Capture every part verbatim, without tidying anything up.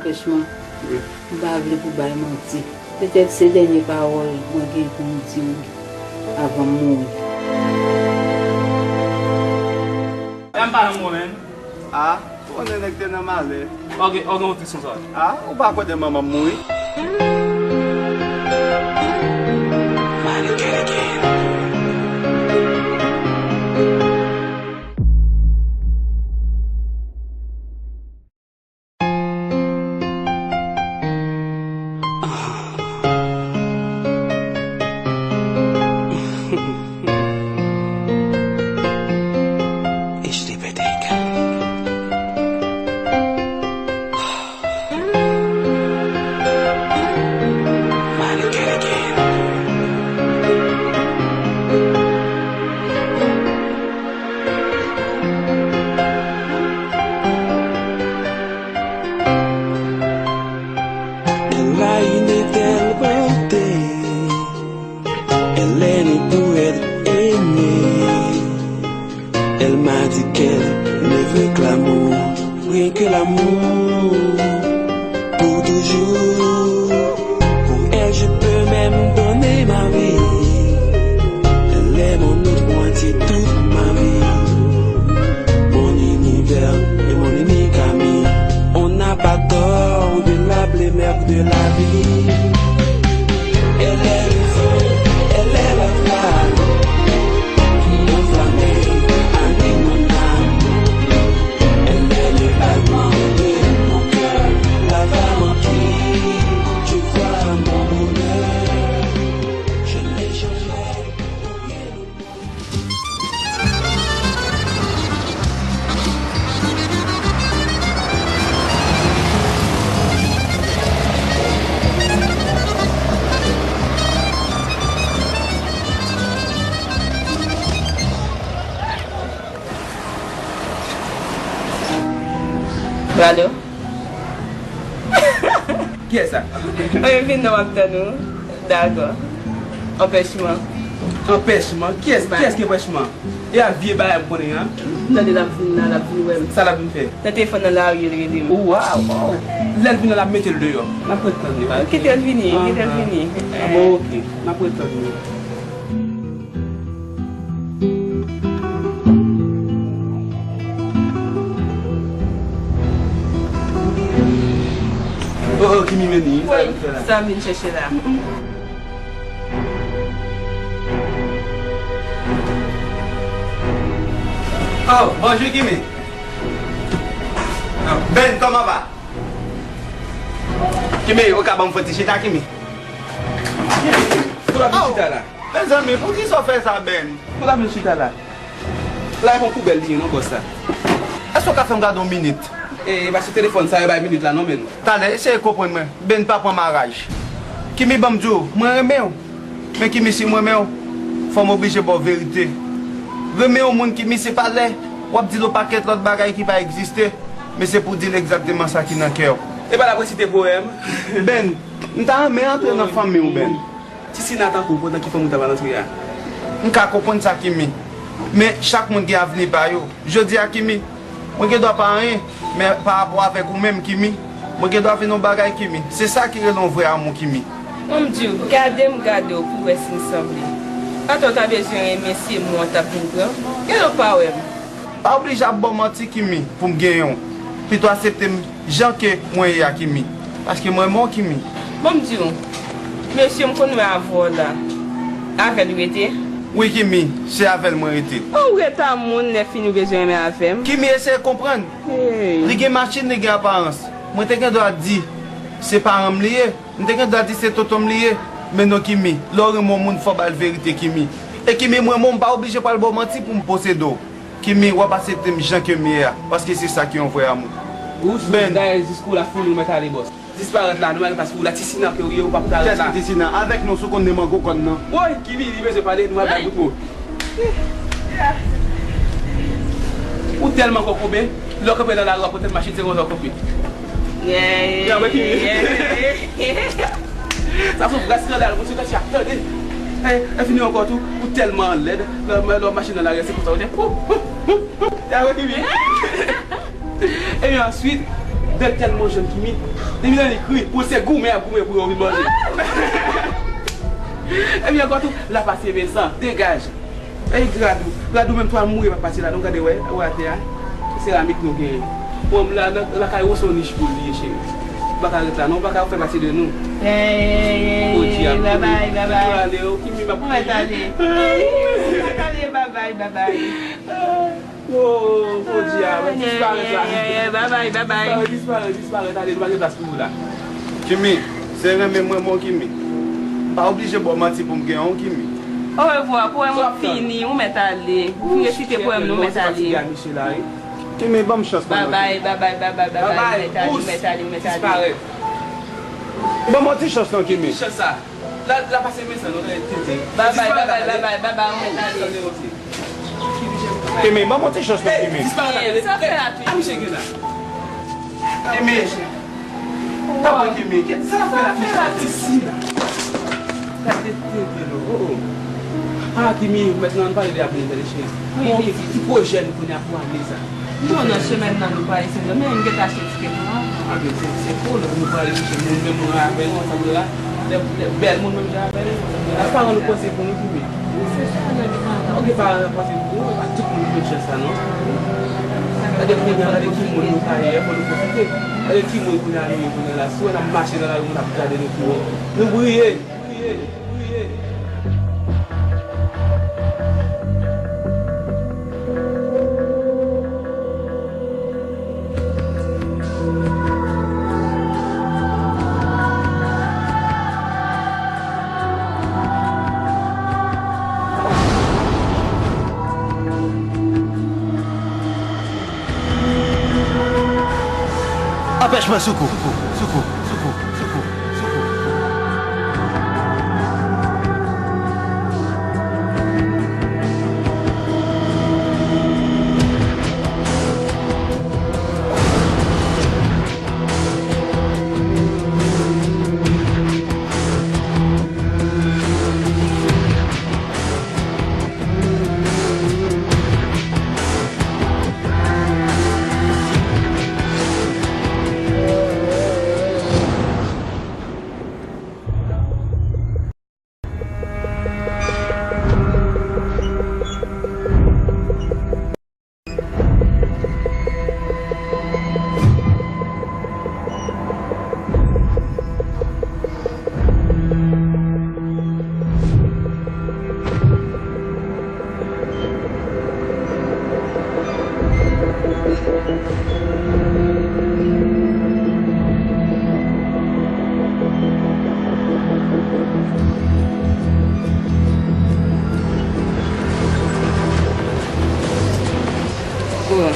Franchman, m pa vle pou bay manti. Petèt se dènye pawòl mwen gen pou m di w avan m mouri. Lè m pa nan moman, men. Ah, ou konnen nèg te nan malè. Ou gen, ou gen yon tris konsa. Ah, ou pa kwè demen manman m mouri? Elle a une telle beauté, elle est née pour être aimée. Elle m'a dit qu'elle ne veut que l'amour, rien que l'amour, pour toujours. Pour elle, je peux même donner ma vie. Elle est mon autre moitié, toute ma vie. Mon univers et mon unique ami. On n'a pas tort de l'appeler mère de la vie. Elle est le feu, elle est la flamme qui enflamme, anime mon âme. Elle est le battement de mon cœur, la femme en qui je vois mon bonheur. Je ne l'échangerai pour rien au monde. Alo? Kiyès sa? Mwen vin nan w ap tann ou. Dakò. Anpèchman. Anpèchman? Kiyès, kiyès ki anpèchman? E a vye bagay m konnen an? M tande l ap vin la, l ap vin wè m. Sa l ap vin fè? Nan telefòn nan lari, l rele m. Waw! Lè l vin la, l ap mete l deyò. M ap ret tann li. Kite l vini, kite l vini. Ah bon, ok. M ap ret tann li. Oh, oh, Kimi vini. Wi, sa m vin chèche la. Oh, bonjou, Kimi. Ben, kòman va? Kimi, ou ka ban m fò ti chita, Kimi? Pou la vin chita la. Mezanmi, poukisa w fè sa, Ben? Pou la vin chita la. La e yon poubèl li ye non, bòs la. Èske w ka fè m gade yon minit? E, e pa sou telefòn sa yo bay minit la non, men. Talè, eseye konprann mwen. Ben, pa pran maraj. Kimi, ban m di w, mwen renmen w. Men Kimi, si m renmen w, fò m oblije ba w verite. Renmen yon moun, Kimi, se pa lè w ap di l yon pakèt lòt bagay ki pa egziste, men se pou w di l egzakteman sa ki nan kè w. E pa l ap resite powèm. Ben, m ta renmen antre nan fanmi w, Ben. Ti Sina tankou w, pandan ki fanmi w ta pral antre a? M ka konprann sa, Kimi. Men chak moun gen avni pa yo. Jodi a, Kimi, mwen gen dwa pa anyen, men pa rapò avèk ou menm, Kimi, mwen gen dwa vin yon bagay, Kimi. Se sa ki rele yon vrè amou, Kimi. Ban m di w, gade m gade w pou w wè si n sanble. Atò w ta bezwen renmen se mwen w t ap vin pran. Gade w pa wè m. Pa oblije ap ba w manti, Kimi, pou m genyen w. Pito aksepte m jan ke mwen ye a, Kimi. Paske mwen renmen w, Kimi. Ban m di w, mesye m konn wè avè w la. Avè l ou rete? Wi, Kimi, se avè l mwen rete. Ou ret a moun, lè fini ou bezwen renmen avè m? Kimi, eseye konprann. Hey. Li gen machin, li gen aparans. Mwen te gen dwa di se paran m li ye. M te gen dwa di se tonton m li ye. Men non, Kimi, lè w renmen yon moun, fò w ba l verite, Kimi. E Kimi, mwen renmen w, m pa oblije pral ba w manti pou m posede w. Kimi, w ap aksepte m jan ke m ye a, paske se sa ki yon vrè amou. Ou sou dayè jiskou la fini, ou mèt ale, bòs. Disparèt la, nou al, paske ou la Ti Sina ke ou ye, ou p ap ka ret la. Kiyès ki Ti Sina? Avèk nou, sou konn ne mango kòn nan. Woy, Kimi, li bezwen pale, nou al bay bout mo. Ou tèlman kokobe, lè w kanpe nan lari, w ap monte machin, se konsa w kanpe. Yeah, yeah, yeah. Sa se yon vrè skandal, mesye, tande, tande. E, e fini ankò tou, ou tèlman lèd, lè, lè w machin nan lari, se konsa ou te. Ou, ou, ou, ou, te wè Kimi. Epi answit, Bèl tèlman jèn Kimi, depi lè li kri, pou se goumen ap goumen pou yo vin manje. Epi ankò tou, l ap pase men san, degaj. Ey, Radou, Radou menm tou al mouri pa pase la, non, gade, wè, wè atè a. Seramik nou genyen. Bon, la, nan, lakay ou se yon nich pou l ye, cheri. Ou pa ka ret la, non, ou pa ka fè pati de nou. Ey, ey, ey, ey, babay, babay. Ou ale, o, Kimi, m ap mèt ale. Ey, mèt ale, babay, babay. Oh, Bondye, a, disparèt la. Babay, babay. Disparèt, disparèt, disparèt, ale, nou pa gen plas pou ou la. Kimi, se renmen mwen, bon, Kimi. M pa oblije ba w manti pou m gen yon Kimi. Orevwa, powèm ou fini, ou mèt ale. Ou fin resite powèm nou, ou mèt ale. Kimi, ban m chans, non, Kimi. Babay, babay, babay, babay, ou mèt ale, ou mèt ale, ou mèt ale. Disparèt. Ban m yon ti chans, non, Kimi. Ki chans sa? La, la pase men sa, non, tande, tande. Babay, babay, babay, babay, ou mèt ale. Kimi, ban m yon ti chans, non, Kimi. Disparèt, ale. Sa fè la, a misye gen la. Kimi. Taban Kimi, sa l ap fè la, Kimi? Gade tete l, oh, oh. Ah, Kimi, mentnan ann pale de avni, tande, cheri. Bon, ok, ti pwojè nou kounye a pou ane sa. Non, nan semèn nan, nou prale Sendomeng, m gentan achte tiket nou an. Ah, men se, se cool, nou prale chèche moun, menm moun avè nou, ansanm la. Lè, lè bèl moun, menm jan avè nou, ansanm la. Paran nou panse pou nou, Kimi. Se sa, nèg paran. Ok, paran nou panse pou nou, pa tout moun ki jwenn chans sa, non. Gade kounye a, gade ki moun nou ka ye, fò nou pwofite. Gade ki moun kounye a nou ye kounye a la. Si w wè n ap mache nan lari, moun ap gade nou tou wo. Nou briye, briye, briye. Anpèch mwen, Soukou, Soukou, Soukou, Soukou, Soukou, Soukou. Bon.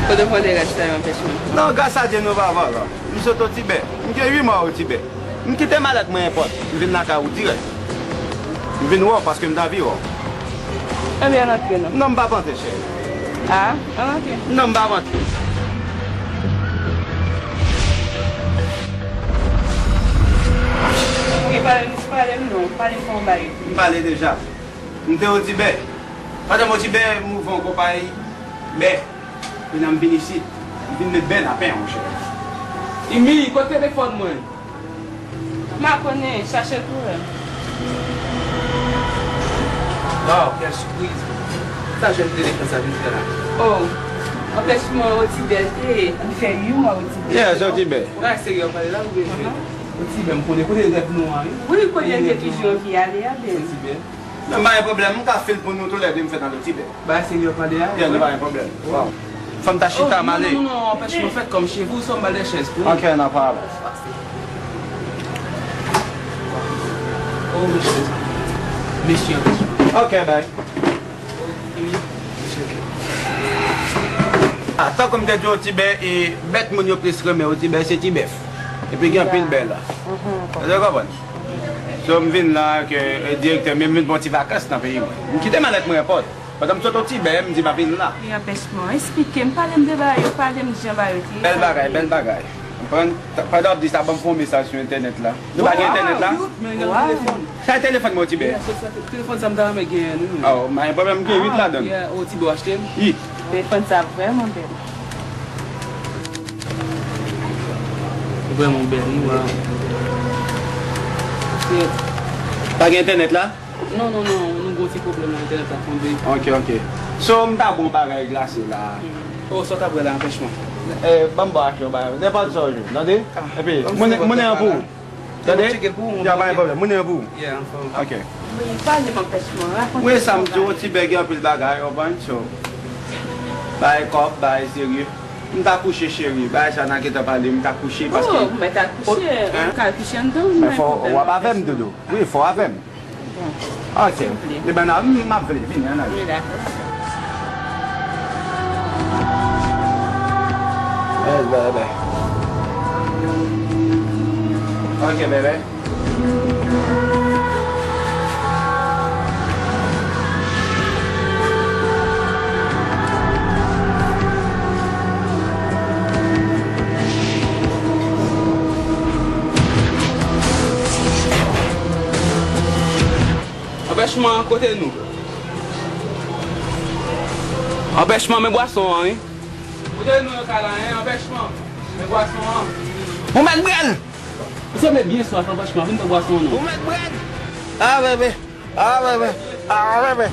Kote w vòlè rès la yo anpèch mwen? Non, gras a Dye nou pa vòlè. M sot Otibè. M gen uit mwa Otibè. M kite malèt mwen enpòt. M vin lakay ou dirèk. M vin wè w paske m t anvi wè w. Ebyen, antre non. Non, m p ap antre, cheri. A, ann antre. Non, m p ap antre. Ok, pale m, pale m non. Pale m fè yon bagay. M pale deja. M te Otibè. Pandan m Otibè, m ouvè yon konpayi bè. Kounye a m vin isit. M vin met bè nan pen, monchè. Imi, kote telefòn mwen? M pa konnen, chache l pou wè. Waw, kèl sipriz. Sa jèn telefòn sa vin fè la? Oh, anpèch mwen Otibè l te ye. Li fè uit mwa Otibè. Yeah, se Otibè. Bagay serye w ap pale la, oubyen se Otibè, m konnen kote rèv nou an, wi. Wi, kote m te toujou anvi ale a, bèl. Otibè. Men pa gen pwoblèm, m ka fil pou nou toulède, m fèt nan Otibè. Bagay serye w ap pale a? Yeah, nou pa gen pwoblèm. Waw. Fò m ta chita, m ale. Non, non, non, anpèch mwen fèt kòm cheve w, sò m ba l de chèz pou ou. Ok, no problem. Oh, mesye. Mesye, anpèch mwen. Ok, bye. Ah, tankou m te di w, Otibè, e bèt moun yo plis renmen Otibè, se ti bèf. Epi gen anpil bè la. Ou te konprann? So, m vin la ke, e, direktè, men m vin pran ti vakans nan peyi mwen. M kite malèt mwen enpòt. Pandan m sot Otibè, m di m ap vin la. Wi, anpèch mwen. Esplike m, pale m de bagay yo, pale m jan bagay yo te ye. Bèl bagay, bèl bagay. Ou konprann? Pandan w ap di sa, ban m fè yon mesaj sou entènèt la. Nou pa gen entènèt la? Men gen telefòn. Sa e telefòn mwen, Otibè? Yeah, se sa, te-, telefòn sa m ta renmen genyen, wi. Oh, pa gen pwoblèm, m gen uit ladan l. Yeah, Otibè w achte l? Wi. Telefòn sa vrèman bèl. Vrèman bèl, wi, waw. Shit. Pa gen entènèt la? Non, non, non, nou gon ti pwoblèm nan entènèt la tonbe. Ok, ok. So, m ta bon bagay glase la. Oh, sa w ta bwè la, anpèch mwen. Eh, ban m bò ak yon bagay. Nenpòt sa w jwenn, tande? Epi, mounen an pou ou. Tande? Ya, pa gen pwoblèm. Mounen an pou ou. Yeah, anfòm. Ok. Wi, pale m anpèch mwen, rakonte. Wi, sa m di w, ti bèg gen anpil bagay, w konprann? So, bay kòb, bay serye. M ta kouche, cheri. Bagay sa n a gentan pale, m ta kouche paske. Oh, mwen ta kouche. Ou ka kouche anndan, men fò w ap avè m, Doudou. Wi, fò w avè m. Bon. Ok. Silvouplè. Ebyen, m ap vle. Vini, ann ale. Wi, dakò. Yes, bebe. Ok, bebe. Anpèchman, kote nou? Anpèchman, men bwason an, wi. Kote nou yo ka la, en? Anpèchman, men bwason an. Ou mèt bwè l! Ou sanble byen swaf, anpèchman, vin pran bwason an non. Ou mèt bwè l! Ah, bebe! Ah, bebe! Ah, bebe!